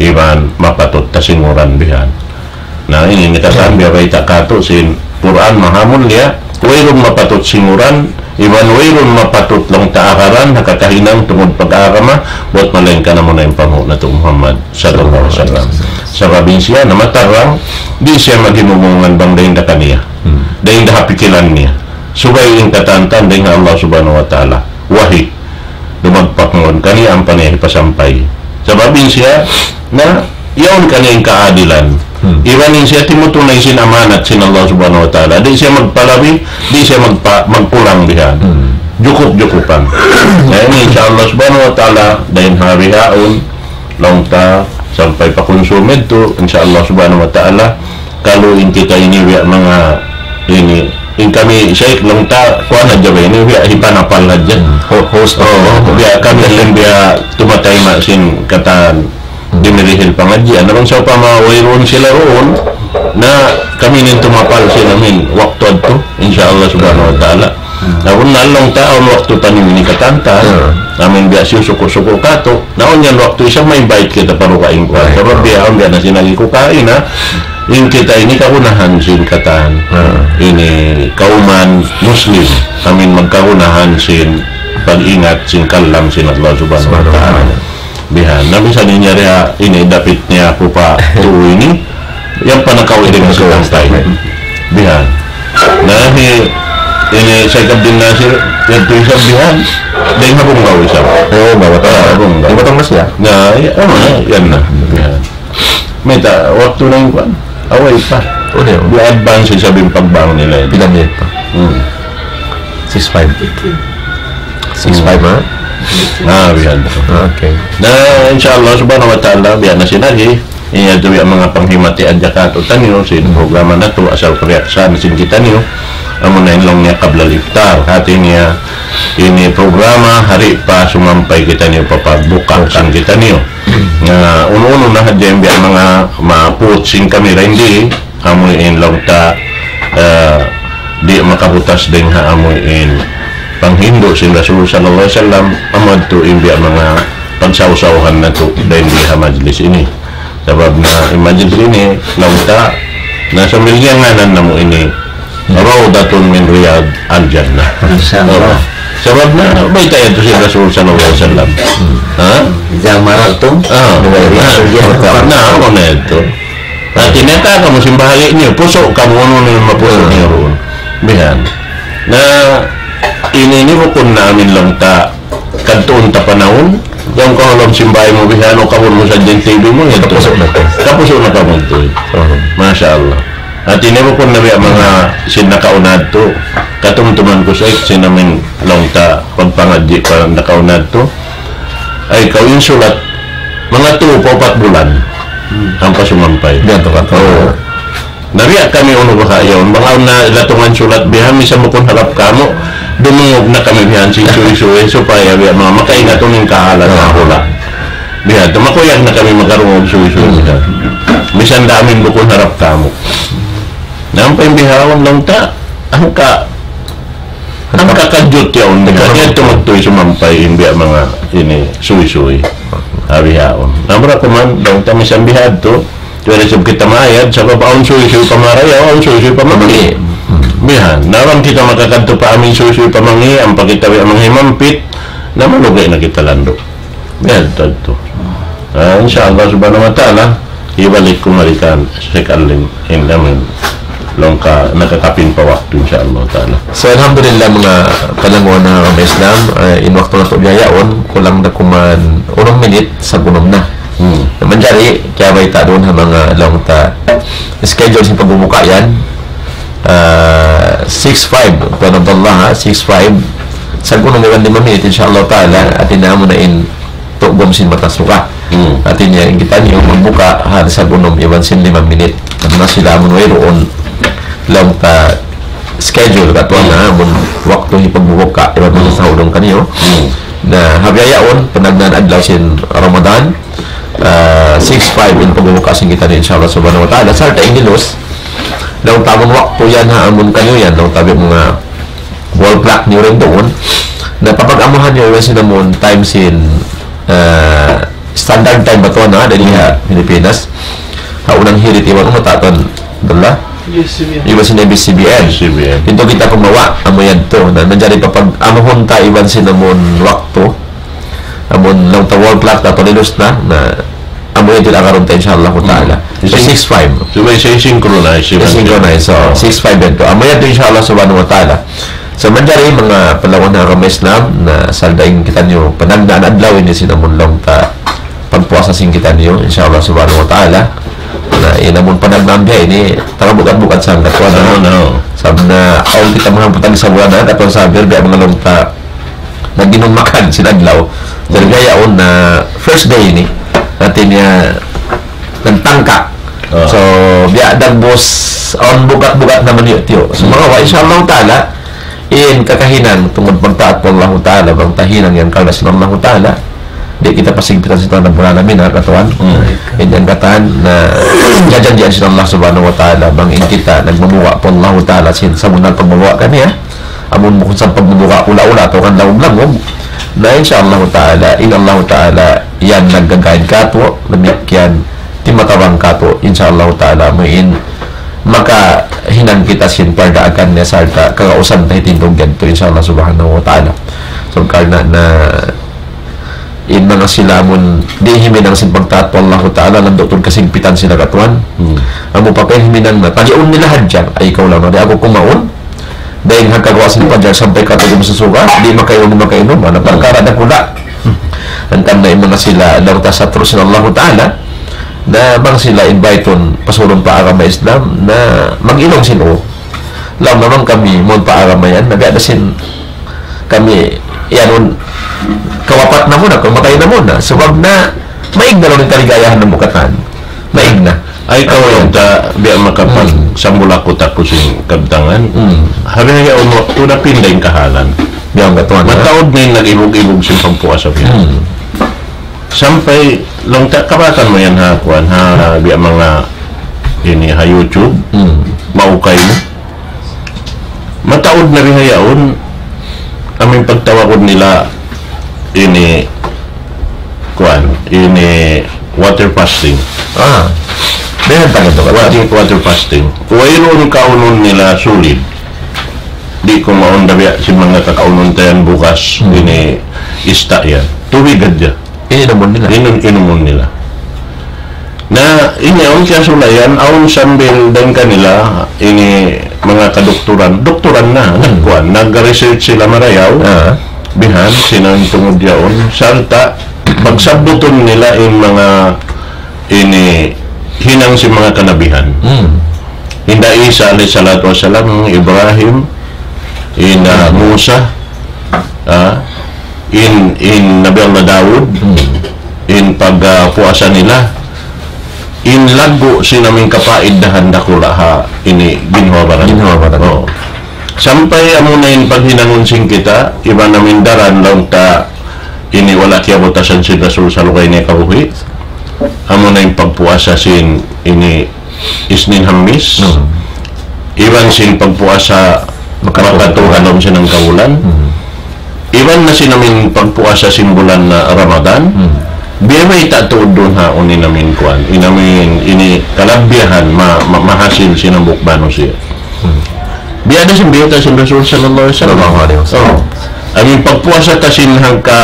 iban mapatut ta singuran bihan. Na, ini in katan biya' bayta' katu' sin Qur'an maha mulia, wayruun mapatut singuran, iban wayruun mapatut laung ta agaran, ha kakahinang tungud pag-agama, buwat malaingkan amu na in panghu' natu' Muhammad sallallahu alayhi wasallam. Sabab in siya na matarang, di' siya maghimumungan bang dayn da kaniya. Hmm. Dayn da ha pikilan niya. Subay in katan-katan dayn ha Allah subhanahu wa ta'ala. Wahi. Dumagpak mawn kaniya ampa niya hipasampay. Sabab in siya na yaun kaniya in kaadilan. Hmm. Iban in siya timutunay sin amanat sin Allah subhanahu wa ta'ala. Di' siya magpalabi, di' siya magpa-, magkulang bihan. Hmm. Jukup-jukupan. Na ini insya Allah subhanahu wa ta'ala, dayn ha bihaun, laung ta, sampay pa kunsum yadtu, insya Allah subhanahu wa ta'ala, kalu in kita ini biya' manga ini, in kami, Shaykh, laung ta, kuwan hadja ba ini, biya' hipanapal hadja. Hmm. Ho-, host. Oh, biya' kami in biya' tumatayma' sin katan, hmm, dimirihil pangadji'. Na bang sawpama wayruun sila duun, na kami in tumapal sin amin waktu yadtu, insya Allah subhanahu wa ta'ala. Hmm. Na bang na laung ta, awn waktu taniyu ini katan-katan, hmm, amin biya' siyu suku-suku katu', na awn yan waktu isab ma-invite kita pa dugaing kuwan. Right. Sabab biya' awn biya' na sin agi ku kaina, in kita ini kagunahan sin katan. Hmm. Ini kawman Muslim, amin magkagunahan sin pag-ingat sin kalam sin Allah subhanahu wa ta'ala. Subhanahu wa ta'ala. Bihan. Na misan in yari ha, ini dapit niya aku pa tuu ini, yan pa nakaw ini. Yan pa nakaw. Bihan. Na hi, ini Shaykh Abdul Nasir, yadtu isab bihan, dayn ha Bungaw isab. Oo, Bungaw. Ah, Bungaw. Di' ba tong na siya? Na, ya, oh, na, yan na. Bihan. Mayta', waktu na in kuwan. Away pa. Oo, di', oo. Di' advance isab in pagbang nila yan. Pila minit pa? Hmm. Six five. Six five, ha? Ah, bihan. Okay. Na, insya Allah, subhanahu wa ta'ala, biya' na sin agi. Ini yadtu biya' manga panghimati hadja katu' taniyu, sin programa natu', asal kariyaksan sin kitaniyu. Amu na in laung niya qabla al-iftar. Hati niya, ini programa, hari pa sumampay kitaniyu pa pagbuka sin kitaniyu. Na unu-unu na hadja in biya' manga maaput sin kami ra, hindi, amu in laung ta, eh, di' makabutas dayn ha amu in panghindu' sin Rasul sallallahu alayhi wasallam, amu yadtu in biya' manga pagsawsawhan natu' dayn di ha majlis ini. Sabab na in majlis ini, laung ta, na sambil ngiyanganan namu' ini, Rawdatun min Riyadil Jannah. Masha Allah. Oo. Sabab na, bayta' yadtu sin Rasul sallallahu alayhi wasallam. Ha? Idza marartum Ah, bi riyadil jannah. Na, amu na yadtu. Hati niya, kamu sin bahagi' niyu, pusu' kamu, unu na in mapusu' niyu duun. Bihan. Na, ini ini bukun na amin laung ta, kadtuun ta panahun, yan kaw ha lawm sin bāy mu bihan, ukabun mu sadja in T V mu, yan tu. Kapusu' na kamu. Kapusu' na kamu tu. Aha. Masha Allah. Hati niya bukun na biya' manga sin nakauna yadtu, katumtuman ku sa sin amin laung ta, pagpangadji' pa nakauna yadtu. Ay, kaw in sulat, manga tū pa upat bulan. Hmm. Ampa sumampay. Biya' tu ka. Oo. Na biya' kami unu baha' yaun, bang awn na latungan sulat bihan, misan bukun harap kamu, dumungug na kami bihan sin suysuy, supaya biya' manga makaingat unu in kahalan na hula'. Biya' tu, makuyag na kami makarungug suysuy bihan. Misan da amin bukun harap kamu. Na ampa in bihaun laung ta, hangka Hangka kadjut yaun, hangka kadjut. Tumagtuy sumampay in biya' manga ini suysuy. Bihaun. Amura kuman, laung ta misan bihadtu, tuwi na isab kita maayad, sabab awn suysuy pa marayaw, awn suysuy pa mangi'. Bihan. Na bang kita makakadtu pa amin suysuy pa mangi', ampa kita biya' manga himampit, na malugi' na kita landu'. Yan, tantu. Ah, insya Allah subhanahu wa ta'ala, hibalik ku mari kan Sheikh Alim in amin. Laung ka nakakapin pa waktu, insya Allah ta'ala. So, alhamdulillah, manga palangguan ha agama Islam, ah, in waktu natu' bihaun, kulang da kuman unum minit, sagunum na. Hmm. Manjari, kiyabayta' duun ha manga laung ta schedule sin pagbubuka yan, ah, six five, Tuan Abdullah, ha, six five, sagunum iban lima minit, insya Allah ta'ala, hati niya amu na in tugum sin mata suga. Hmm. Hati niya, in kitaniyu magbuka ha sagunum iban sin lima minit. Na sila amun wayruun laung ta schedule katuan na amun waktu hipagbubuka iban matasaulung kaniyu. Hmm. Na ha bihaun, panagnaan adlaw sin Ramadan, ah, six five in pagbubuka sin kitaniyu, insya Allah subhanahu wa ta'ala. Sarta' in hilus, laung ta amun waktu yan ha amun kaniyu yan, laung ta biya' manga wall clock niyu rin duun. Na papag-amuhan niyu iban sin amun time sin, ah, standard time ba tuwan, ha, dayn ha Pilipinas. Ha unang hirit iban unu ta tuwan, Abdullah? Iban sin A B S C B N. A B S C B N. Yadtu kita kumawa', amu yadtu. Na manjari papag-amuhun ta iban sin amun waktu. Amun laung ta wall clock ta, tuwan hilus na, na amu yadtu in agarun ta, insya Allah ta'ala. Hmm. So, six five. So, may siya synchronize, synchronize, so, six five yadtu. Amu yadtu, insya Allah subhanahu wa ta'ala. So, manjari manga palangguan ha agama Islam, na sarta' in kitaniyu panagnaan adlaw ini sin amun laung ta pagpuasa sin kitaniyu, insya Allah subhanahu wa ta'ala. Na in amun panagnaan biya' ini, taga bukat-bukat sa hangka tuwan, ha? No, no. Sabab na, awn kita manga putang sa bulan, ha? Katuan sa biya' manga laung ta nag-inum makan sin adlaw. Jari biya' yaun na first day ini, hati niya nagtangka. Ah. So, biya' dagbus, awn bugat-bugat na maniyu'-tiyu'. So, manga wa, insya Allah ta'ala, in kakahinang, tungud pagtaat pa Allah ta'ala, bang ta hinang yan karna' sin Allah ta'ala, di' kita pasigpitan sin Tuhan Rabbul Alamin, ha, katuan. Hmm. In yan katan, na, jajanjian sin Allah subhanahu wa ta'ala, bang in kita, nagmabuga' pa Allah ta'ala, sin sabunnal pagmabuga' kaniya, amun bukun sa pagbubuga' ula-ula atawa kan langug-langug, na insya Allah ta'ala, in Allah ta'ala, yan naggagain katu', damikkiyan timatabang katu', insya Allah ta'ala, amu in makahinang kita sin pardaakan niya sarta' kagausan ta hitindug yadtu, insya Allah subhanahu wa ta'ala. So, karna' na, in manga sila amun di' himinang sin pagtaat pa Allahu ta'ala, landu' tuud kasigpitan sila katuan. Hmm. Amu pa kay himinang na, tagiun nila hadja, ay ikaw lang, di' aku kumaun. Dayn ha kagawa' sin pajar sampay katugum sin suga, di' makainum, di' makainum, amu na parkara' dakula'. Hangkan na in manga sila, laung ta satru' sin Allahu ta'ala, na bang sila invite-un, pasurun pa agama Islam, na mag-inum sin u. Laung na bang kami, mun pa agama yan, na biya' da sin kami, yan un, kawapat na muna, kamatay na muna. Sabab na, maig na laung in kaligayahan namu' katan. Maig na. Ay, kaw yan, ta, biya' makapag Hmm. sambul aku taku sin kabtangan. Hmm. Hari na yaun waktu na pinda in kahalan. Yan, katuan, ha? Mataud na in nag-ibug-ibug sin pagpuasa biya'. Hmm. Sampay, laung ta, kabatan mu yan ha, kuwan, ha, biya' manga, ini, ha YouTube, hmm, maukay mu. Mataud na bihaun, amu in pagtawagun nila, ini, kuwan, ini, water fasting. Ah, biya' diin ta katu', katu'? Water, water fasting. Wayruun kaunun nila sulid. Di' ku mawn da biya' sin manga kakaunun ta yan bugas, hmm, ini ista' yan. Tubig hadja. Ini inumun nila. Inum-, inumun nila. Na, ini awn kiyasulayan, awn sambil dayn kanila, ini manga kadukturan, dukturan na, hmm, nagkuan, nag-research sila marayaw, ah, bihan, sin tungud yaun, sarta', pagsabbutun nila in manga ini hinang sin manga kanabihan. Hmm. Hinda Isa alayhi salatu wassalam, Ibrahim, hinda, hmm, Musa, ah, in, in Nabi Allah Daud, hmm, in pag, ah, puasa nila, in laggu' sin amu in kapaidahan dakula' ha ini ginhawa-baran. Ginhawa-baran. Oh. Sampay amu na in paghinangun sin kita, iban amu in daran laung ta ini wala' kiyabutasan sin Rasul salugay niya kabuhi'. Amu na in pagpuasa sin ini Isnin Hamis. Hmm. Iban sin pagpuasa makatu, makatu ha lawm sin hangkabulan. Hmm. Iban na sin amu in pagpuasa sin bulan na Ramadan. Hmm. Biya' bayta' tuud duun ha, unu in amu in kuwan. In amu in ini kalabihan ma-, ma-, mahasil sin hambuuk manusiya'. Hmm. Biya' da sin bayta' sin Rasul sallallahu alayhi wasallam. Sallallahu alayhi wasallam. Oh. Amu in pagpuasa ta sin hangka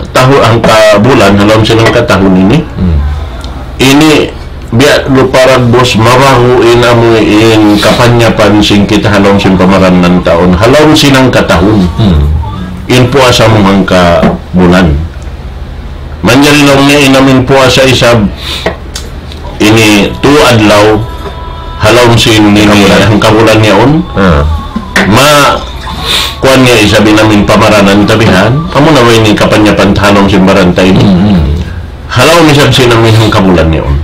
tahu-, hangkabulan, ha lawm sin hangkatahun ini. Hmm. Ini biya' lupa ragbus mabagu in amu in kapanyapan sin kita ha lawm sin pamaranan ta yaun. Ha lawm sin hangkatahun. Hmm. In puasa mu hangkabulan. Manjari laung niya in amu in puasa isab ini tū adlaw ha lawm sin ini hangkabulan yaun. Ah. Ma, kuwan niya isab in amu in pamaranan ta bihan. Amu na ba ini kapanyapan ta ha lawm sin baran ta ini. Hmm, hmm. Ha lawm isab sin amu in hangkabulan yaun.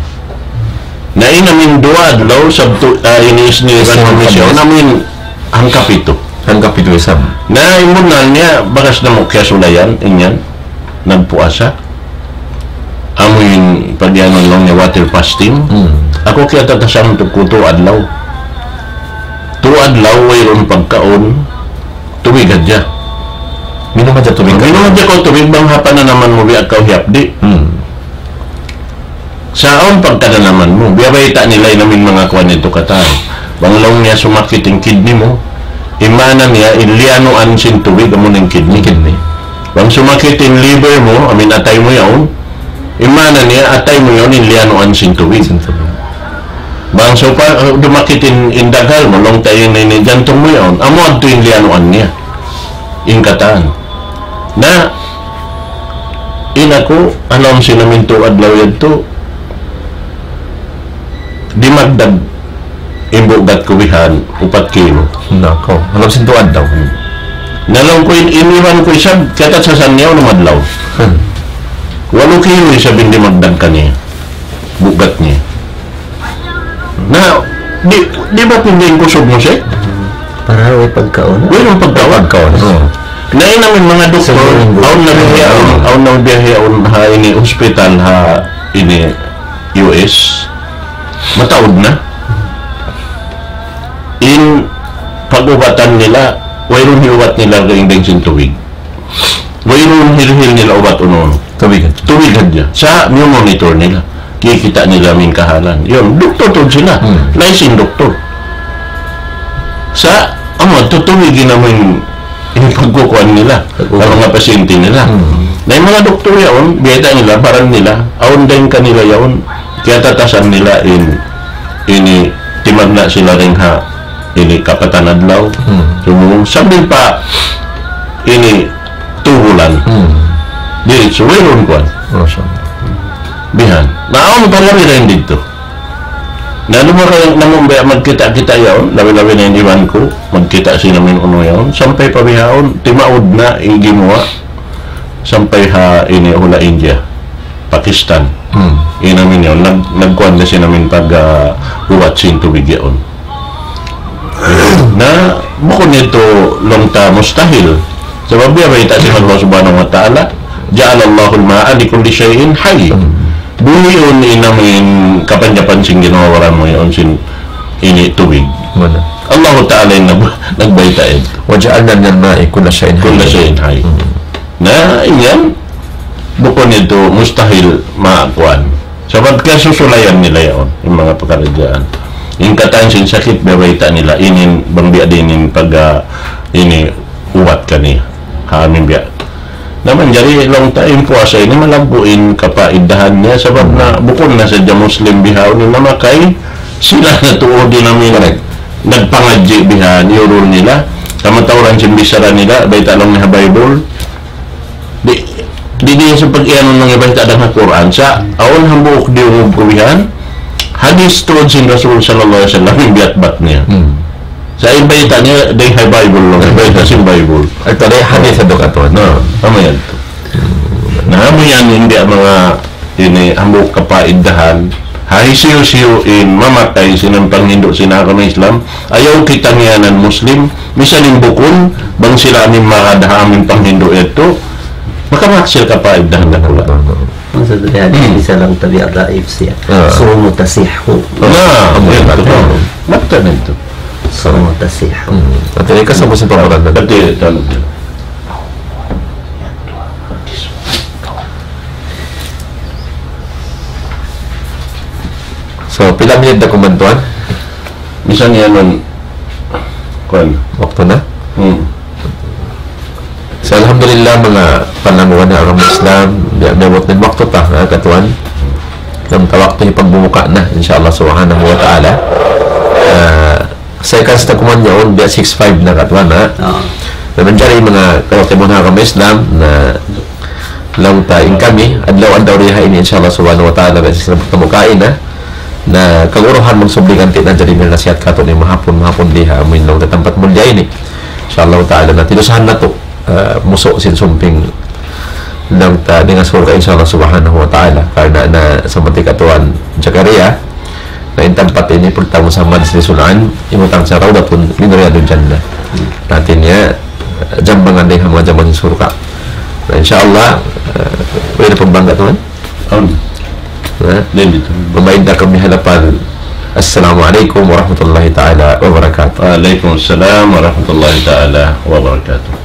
Na in amu in duwa adlaw, Sabtu, ah, ini Isnin, Isnin, Hamis yaun, Hamis, amu in hangkapitu. Hangkapitu isab. Na in bunnal niya, bakas namu' kiyasulayan, in yan, nagpuasa. Amu in pag-iyanun laung niya water fasting. Hmm. Aku kiyatatasan tu ku tū adlaw. Tū adlaw, wayruun pagkaun, tubig hadja. Minum hadja tubig. Minum hadja kaw tubig, bang ha pananaman mu biya' kaw hiyapdi'. Hmm. Sa' awn pagtananaman mu, biya' bayta' nila in amu in manga kuwan yadtu katan. Bang laung niya sumakit in kidney mu, in maana niya, in liyanuan sin tubig, amu na in kidney. Kidney. Bang sumakit in liver mu, amu in atay mu yaun, in maana niya, atay mu yaun, in liyanuan sin tubig. Sin tubig. Bang supa-, dumakit in, in daghal mu, laung ta in, in jantung mu yaun, amu yadtu in liyanuan niya. In katan. Na, in aku, ha lawm sin amu in tū adlaw yadtu, dimagdag in bugat ku bihan, upat kilo. Nako, ha lawm sin tū adlaw. Na laung ku in, in iban ku isab, kiyatatasan niya unum adlaw. Hmm. Walu kilo isab in dimagdag kaniya. Bugat niya. Na, di', di' ba pwede in kusug mu siya? Para way pagkaun. Way pagkaun. Pagkaun. Oo. Na in amu in manga doktor, awn na biya' yaun, awn na biya' yaun ha ini hospital ha ini U S. Mataud na. In pag-ubatan nila, wayruun hiyubat nila dayn sin tubig. Wayruun hilhil nila ubat unu-unu. Tubig. Tubig hadja. Sa' miyumonitor nila. Kikita' nila amu in kahalan. Yan, doktor tuud sila. Hmm. Licensed doktor. Sa', amu, tutubig in amu in, in pagkukuan nila. Pagkukuan. Amu nga pasyente nila. Hmm. Na in manga doktor yaun, biyayta' nila, baran nila, awn dayn kanila yaun, kiyatatasan nila in, ini, timagna' sila dayn ha, ini kapatan adlaw. Hmm. Sumūng, sambil pa, ini, tū bulan. Hmm. Diretso, wayruun kuwan. Masha Allah. Bihan. Na awn pa labi dayn didtu. Na lumakay namu' biya' magkita'-kita' yaun, labi-labi na in iban ku, magkita' sin amu in unu yaun, sampay pa bihaun, timaud na in gimuwa', sampay ha ini hula' India. Pakistan. Hmm. In amu in yaun, nag-, nagkuan da sin amu in pag, ah, ubat sin tubig yaun. Na, bukun yadtu laung ta mustahil. Sabab biya' bayta' sin Allah Subhanahu wa Ta'ala, جعل الله الماء لكل شيء حي. Buhiun in amu in kapanjapan sin ginhawa-baran mu yaun sin ini tubig. Mana? Allah Ta'ala in nag-, nagbayta' yadtu. وجعلنا من الماء كل شيء حي. كل شيء حي. Na, in yan, bukun yadtu mustahil makuan. Sabab kasusulayan nila yaun, in manga pakaradjaan. In katan sin sakit, biya' bayta' nila, ini bang biya' diin in pag, ah, ini ubat kaniya. Ha amin biya'. Na manjari laung ta in puasa ini malaggu' in kapaidahan niya, sabab na bukun na sadja Muslim bihaun in namakay, sila na tuud in amin nagpangadji' bihan, iyurul nila. Kamatauran sin bichara nila, bayta' laung niya ha Bible. Di', di', di' sa pag-iyanun laung niya bayta' dayn ha Qur'an. Sa' awn hambuuk diyungug ku bihan, hadith tuud sin Rasul sallallahu alayhi wasallam in biyatbat niya. Hmm. Sa' in bayta' niya, dayn ha Bible laung, bayta' sin Bible. Ito, dayn hadith ito katuan. Na, amu yan. Na, amu yan, in biya' manga ini hambuuk kapaidahan. Ha hisiyu-siyu in mamatay sin amu in panghindu' sin agama Islam, ayaw kita ngiyanan Muslim, misan in bukun, bang sila amu in marad ha amu in panghindu' yadtu, makamaksil kapaidahan dakula'. Maksud niya, hmm, di' sa lang tabi' daif siya. Ah. صوموا تصحوا. Na, amu yan, yadtu. Mata na yadtu. صوموا تصحوا. Hmm. Ati, ikaw sa mo sa pamaran na. Ati, tanong niya. So, pila minit da kuman, tuan? Misan yan nun, kuan. Waktu na? Hmm. So, alhamdulillah, manga pananguhan ha agama Islam, biya', biya' buat na in waktu ta, ha, katuan. Laung ta waktu in pagbubuka na, insya Allah subhanahu wa ta'ala. Ah, Sa' ikan sa' kuman yaun, biya' six five na katuan, ha? Oo. Na manjari manga kataymanghuran ha agama Islam, na laung ta in kami, adlaw-adlaw di ha ini, insya Allah subhanahu wa ta'ala, biya' sin pagtamu kaina, na kaguruhan magsubli kanti' na jari nasihat katu' ini mahapun, mahapun di ha, amu in laung ta tampat mulliya ini. Insya Allah ta'ala, na tilusahan natu'. Ah, musu' sin sumping laung ta dayn ha surga', insya Allah subhanahu wa ta'ala. Karna' na sampay katuan Jakaria, na in tampat ini pagtamu sa Majlisul Ilm, imutang sa Rawdatun min Riyadil Jannah. Hati niya, jambangan dayn ha manga jambangan sin surga'. Na insya Allah, ah, way na pagbangga tuan. Awn. Ha? Dayn ditu. Mamaid da kami ha lapal. Assalamu alaykum warahmatullahi ta'ala wabarakatuh. Wa alaykum assalam warahmatullahi ta'ala wabarakatuh.